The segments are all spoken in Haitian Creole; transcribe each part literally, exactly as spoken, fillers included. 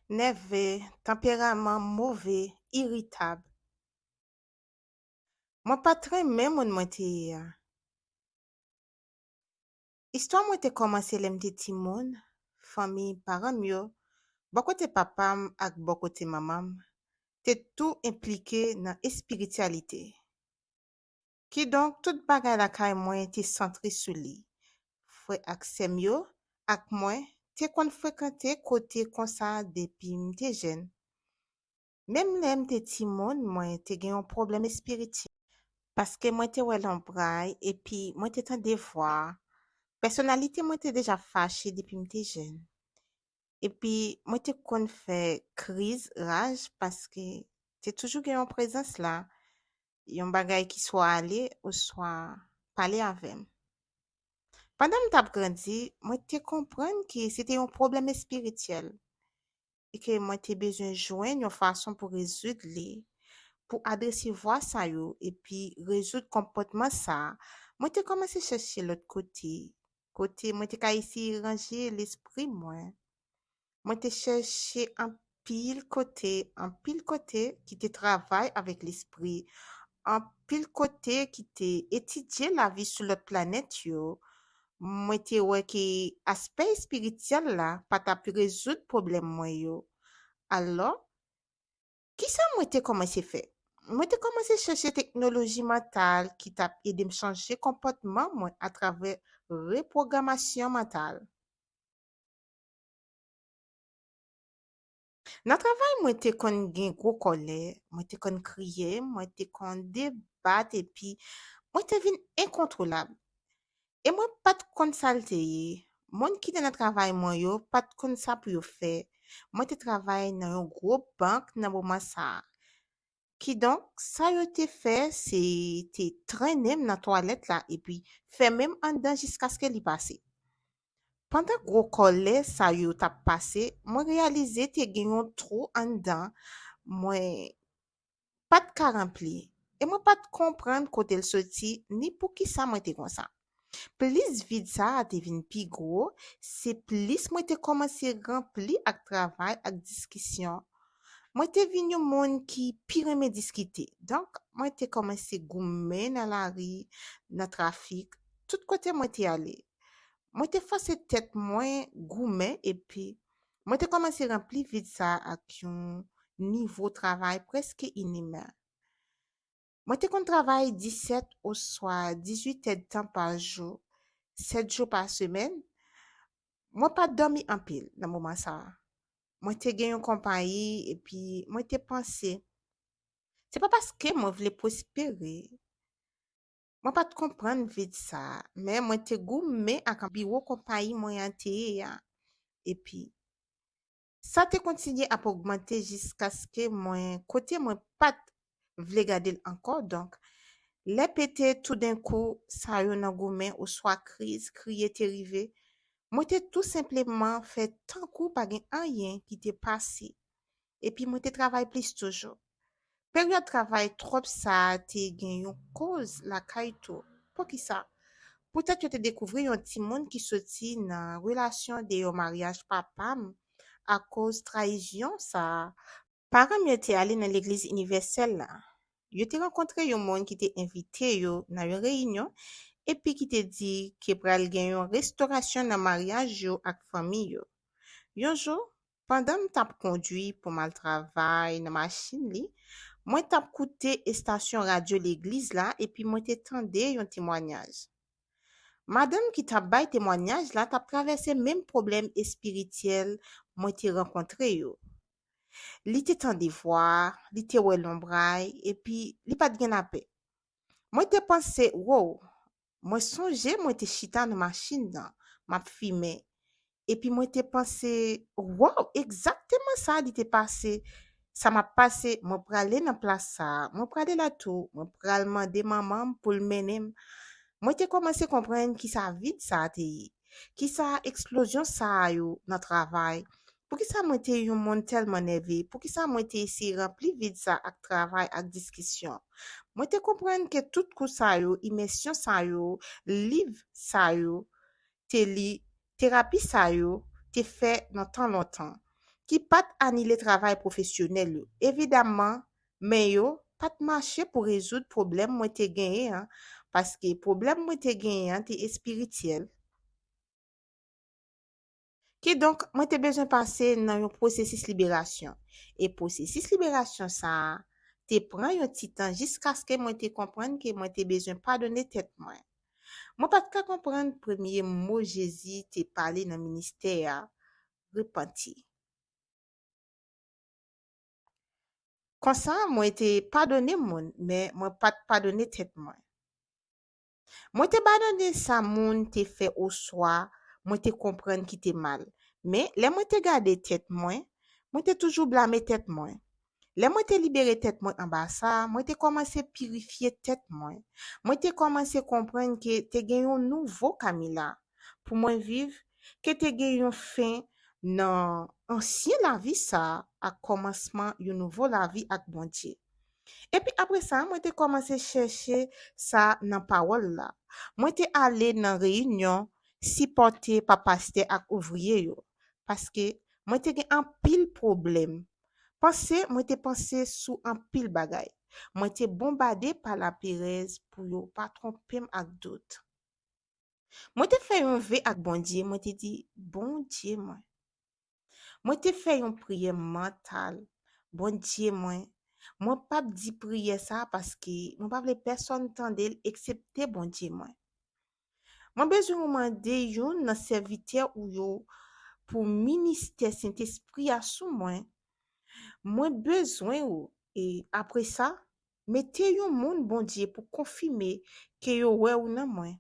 nève, tanperaman move, iritab. Mwen pa t renmen moun mwen te ye a. Istwa mwen te kòmanse lè m te timoun, fanmi paran m yo, bò kote papa m ak bò kote manman m, te tou enplike nan espirityalite. Kidonk, tout bagay lakay mwen te santre sou li. Frè ak sè m yo ak mwen te konn frekante kote konsa depi m te jèn. Menm lè m te timoun, mwen te gen yon pwoblèm espirityèl, paske mwen te wè lonbray epi mwen te tande vwa. Pèsonalite mwen te deja fache depi m te jèn. Epi mwen te konn fè kriz raj paske te toujou gen yon prezans la, yon bagay ki swa ale oswa pale avè m. Pandan m t ap grandi, mwen te konprann ke se te yon pwoblèm espirityèl e ke mwen te bezwen jwenn yon fason pou rezoud li, pou adrese vwa sa yo epi rezoud konpòtman sa a. Mwen te kòmanse chèche lòt kote, kote mwen te ka eseye ranje lespri mwen. Mwen te chèche anpil kote, anpil kote ki te travay avèk lespri, anpil kote ki te etidye lavi sou lòt planèt yo. Mwen te wè ke aspè espirityèl la pa t ap rezoud pwoblèm mwen yo. Alò, kisa mwen te kòmanse fè? Mwen te kòmanse chèche teknoloji mantal ki t ap ede m chanje konpòtman mwen atravè repwogramasyon mantal. Nan travay, mwen te konn gen gwo kòlè, mwen te konn kriye, mwen te konn debat epi mwen te vin enkontwolab. E mwen pa t konn sa l te ye. Moun ki te nan travay mwen yo pa t konn sa pou yo fè. Mwen te travay nan yon gwo bank nan moman sa a. Kidonk, sa yo te fè, se te trennen m nan twalèt la epi fèmen m anndan jiskaske li pase. Pandan gwo kòlè sa yo t ap pase, mwen reyalize te gen yon twou anndan mwen pa t ka ranpli, e mwen pa t konprann kote l soti ni poukisa mwen te konsa. Plis vid sa a te vin pi gwo, se plis mwen te kòmanse ranpli ak travay ak diskisyon. Mwen te vin yon moun ki pi renmen diskite. Donk, mwen te kòmanse goumen nan lari, nan trafik, tout kote mwen te ale. Mwen te fòse tèt mwen goumen epi mwen te kòmanse ranpli vid sa a ak yon nivo travay prèske inimen. Mwen te konn travay disèt oswa dizuit èdtan pa jou, sèt jou pa semèn. Mwen pa t dòmi anpil nan moman sa a. Mwen te gen yon konpayi epi mwen te panse, se pa paske mwen vle pwospere. Mwen pa t konprann vid sa a, men mwen te goumen ak biwo konpayi mwen an te ye a. Epi, sa te kontinye ap ogmante jiskaske mwen, kote mwen pa t vle gade l ankò. Donk, lè pete toudenkou sa yo nan goumen oswa kriz kriye te rive, mwen te tou senpleman fè tankou pa gen anyen ki te pase. Epi mwen te travay plis toujou. Peryòd travay twòp sa a te gen yon koz lakay tou. Poukisa? Poutèt yo te dekouvri yon timoun ki soti nan relasyon deyò maryaj papa m akoz trayizyon sa a. Paran m yo te ale nan legliz inivèsèl la. Yo te rankontre yon moun ki te envite yo nan yon reyinyon epi ki te di ke pral gen yon restorasyon nan maryaj yo ak fanmi yo. Yon jou, pandan m t ap kondwi pou m al travay nan machin li, mwen t ap koute estasyon radyo legliz la epi mwen te tande yon temwayaj. Madanm ki t ap bay temwayaj la t ap travèse menm pwoblèm espirityèl mwen te rankontre yo. Li te tande vwa, li te wè lonbray, epi li pa t gen lapè. Mwen te panse, wow, mwen sonje mwen te chita nan machin nan, m ap fimen. Epi mwen te panse, wow, egzakteman sa li te pase, sa m ap pase, mwen prale nan plas sa a, mwen prale la tou, mwen pral mande manman m pou l mennen m. Mwen te kòmanse konprann kisa vid sa a te ye, kisa eksplozyon sa a yo nan travay. Poukisa mwen te yon moun tèlman nève? Poukisa mwen te eseye ranpli vid sa ak travay ak diskisyon? Mwen te konprann ke tout kou sa yo, imèsyon sa yo, liv sa yo, te li, terapi sa yo, te fè nan tan lontan. ki pa t anile travay pwofesyonèl yo. Evidamman, men yo pa t mache pou rezoud pwoblèm mwen te genyen an, paske pwoblèm mwen te genyen an te espirityèl. Kidonk, mwen te bezwen pase nan yon pwosesis liberasyon. E pwosesis liberasyon sa a te pran yon ti tan jiskaske mwen te konprann ke mwen te bezwen padone tèt mwen. Mwen pa t ka konprann premye mo Jezi te pale nan ministè a, repanti. Konsa, mwen te padone moun, men mwen pa t padone tèt mwen. Mwen te padone sa moun te fè oswa mwen te konprann ki te mal. Men, lè mwen te gade tèt mwen, mwen te toujou blame tèt mwen. Lè mwen te libere tèt mwen anba sa, mwen te kòmanse pirifye tèt mwen. Mwen te kòmanse konprann ke te gen yon nouvo Camila pou mwen viv, ke te gen yon fen nan ansyen lavi sa a ak kòmansman yon nouvo lavi ak Bondye. Epi apre sa, mwen te kòmanse chèche sa nan pawòl la. Mwen te ale nan reyinyon sipòte pa pastè ak ouvriye yo, paske mwen te gen anpil pwoblèm. Panse, mwen te panse sou anpil bagay. Mwen te bonbade pa laperèz pou yo pa twonpe m ak dout. Mwen te fè yon ve ak Bondye, mwen te di, Bondye mwen. Mwen te fè yon priyè mantal, Bondye mwen. Mwen p ap di priyè sa a paske mwen pa vle pèsonn tande l eksepte Bondye mwen. Mwen bezwen ou mande youn nan sèvitè ou yo pou ministè Sentespri a sou mwen. Mwen bezwen ou. E apre sa, mete yon moun Bondye pou konfime ke yo wè ou nan mwen.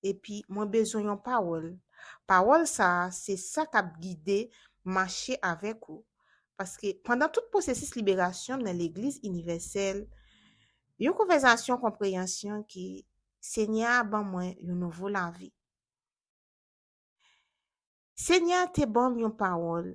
Epi mwen bezwen yon pawòl. Pawòl sa a, se sa k ap gide mache avèk ou. Paske pandan tout pwosesis liberasyon m nan Legliz Inivèsèl, yon konvèsasyon konpreyansyon ke Senyè a ban mwen yon nouvo lavi. Senyè a te ban m yon pawòl.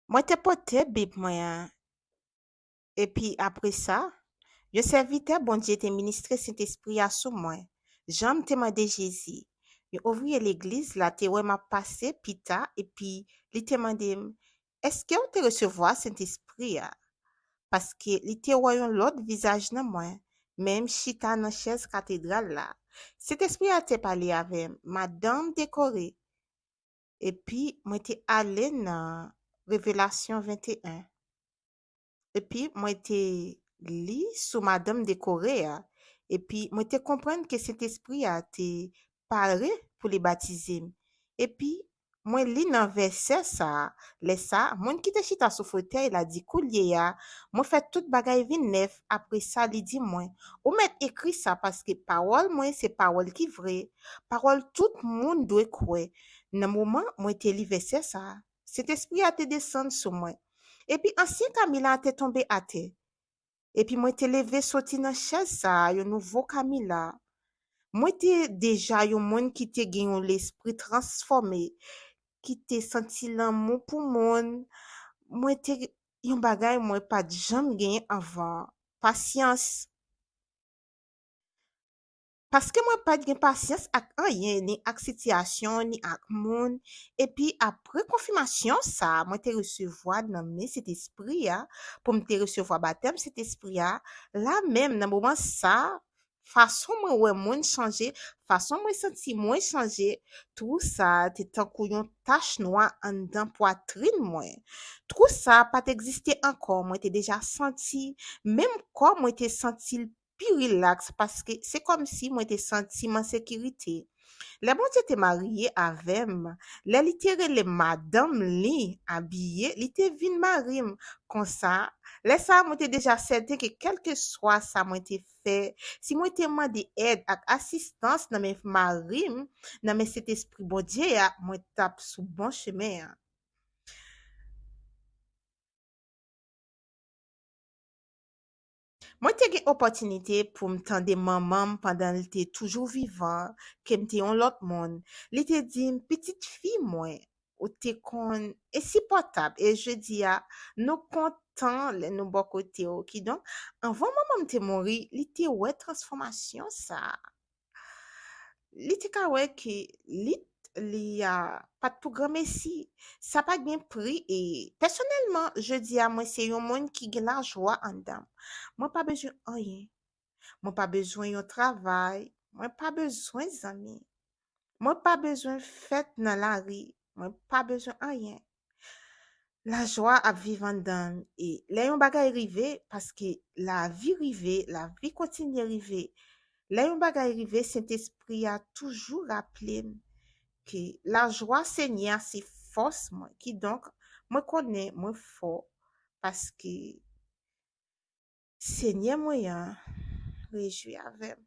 Mwen te pote Bib mwen an. Epi apre sa, yon sèvitè Bondye te ministre Sentespri a sou mwen, jan m te mande Jezi. Yon ouvriye legliz la te wè m ap pase pita, epi li te mande m, Èske w te resevwa Sentespri a? Paske li te wè yon lòt vizaj nan mwen, men m chita nan chèz katedral la. Sentespri a te pale avè m, madanm dekore. Epi mwen te ale nan Revelasyon venteyen. Epi mwen te li sou madanm dekore a. Epi mwen te konprann ke Sentespri a te pare pou li batize m. Epi mwen li nan vèsè sa a. Lè sa a, moun ki te chita sou fotèy la di, Koulye a, mwen fè tout bagay vin nèf. Apre sa, li di mwen, Ou mèt ekri sa, paske pawòl mwen se pawòl ki vre, pawòl tout moun dwe kwè. Nan moman mwen te li vèsè sa a, Sentespri a te desann sou mwen. Epi ansyen Camila a te tonbe atè. Epi mwen te leve soti nan chèz sa a, yon nouvo Camila. Mwen te deja yon moun ki te gen yon lespri transfòme, ki te santi lanmou pou moun. Mwen te yon bagay mwen pa t janm genyen anvan. Pasyans. Paske mwen pa t gen pasyans ak anyen, ni ak sitiyasyon, ni ak moun. Epi apre konfimasyon sa a, mwen te resevwa nan men Sentespri a, pou m te resevwa batèm Sentespri a, la menm nan moman sa a, fason mwen wè moun chanje, fason mwen santi mwen chanje, twou sa a te tankou yon tach nwa anndan pwatrin mwen. Twou sa a pa t egziste ankò, mwen te deja santi, menm kò mwen te santi l pi rilaks paske se kòmsi mwen te santi m an sekirite. Lè Bondye te marye avè m, lè li te rele madanm li abiye, li te vin mari m. Konsa, lè sa a, mwen te deja sèten ke kèlkeswa sa mwen te fè, si mwen te mande èd ak asistans nan men mari m, nan men Sentespri Bondye a, mwen t ap sou bon chemen an. Mwen te gen opòtinite pou m tande manman m pandan l te toujou vivan, ke m te yon lòt moun. Li te di m, Pitit fi mwen, ou te konn ensipòtab, e jodi a, nou kontan lè nou bò kote w. Kidonk, anvan manman m te mouri, li te wè transfòmasyon sa a. Li te ka wè ke li t li a pa t pou granmesi. Sa pa gen pri e pèsonèlman, jodi a mwen se yon moun ki gen lajwa anndan m. Mwen pa bezwen anyen. Mwen pa bezwen yon travay. Mwen pa bezwen zanmi. Mwen pa bezwen fèt nan lari. Mwen pa bezwen anyen. Lajwa ap viv anndan m. E lè yon bagay rive, paske lavi rive, lavi kontinye rive. Lè yon bagay rive, Sentespri a toujou raple m ke lajwa Senyè a se fòs mwen. Kidonk, mwen konnen mwen fò paske Senyè mwen an rejwi avè m.